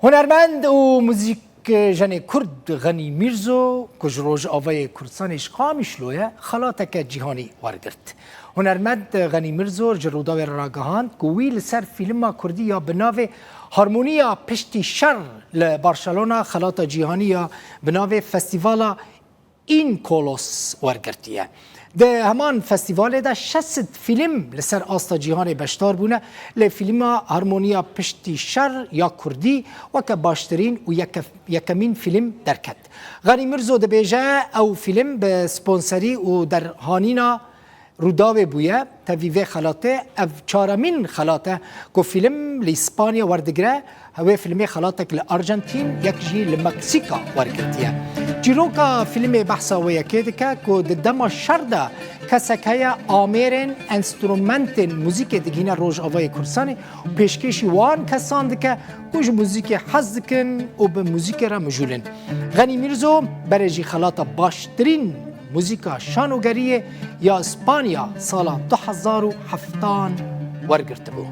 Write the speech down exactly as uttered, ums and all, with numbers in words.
Hunermend û muzîkjenê Kurd Xenî Mîrzo, ku ji Rojavayê Kurdistanê ji Qamişlo ye, xelateke cîhanî wergirt. Hunermend Xenî Mîrzo ji Rûdawê re ragihand ku wî li ser fîlma Kurdî ya bi navê Harmoniya Piştî Şer li Barcelona xelata cîhanî ya bi navê Festîvala Înkolos wergirtiye. Di heman festîvalê de şeş sed fîlm li ser asta cîhanê beşdar bûne, lê fîlma Harmoniya Piştî Şer ya Kurdî weke baştirîn û yeke-, yekemîn fîlm derket. Xenî Mirzo dibêje, ew fîlm bi sponserî û derhanîna Rûdawê bûye. Tevî vê xelatê ev çaremîn xelat e ku fîlm li Îspanya werdigire. Wê fîlmê xelatek li Arjantîn, yek jî li Meksîka wergirtiye. Çîroka fîlmê behsa wê yekê dike ku di dema şer de kesek heye amêrên enstrumentên muzîkê digihîne Rojavayê Kurdistanê û pêşkêşî wan kesan dike ku ji muzîkê hez dikin û bi muzîkê re mijûl in. Xenî Mîrzo berê jî xelata baştirîn muzîka şanogeriyê ya Îspanya sala du hezar û heftan wergirtibû.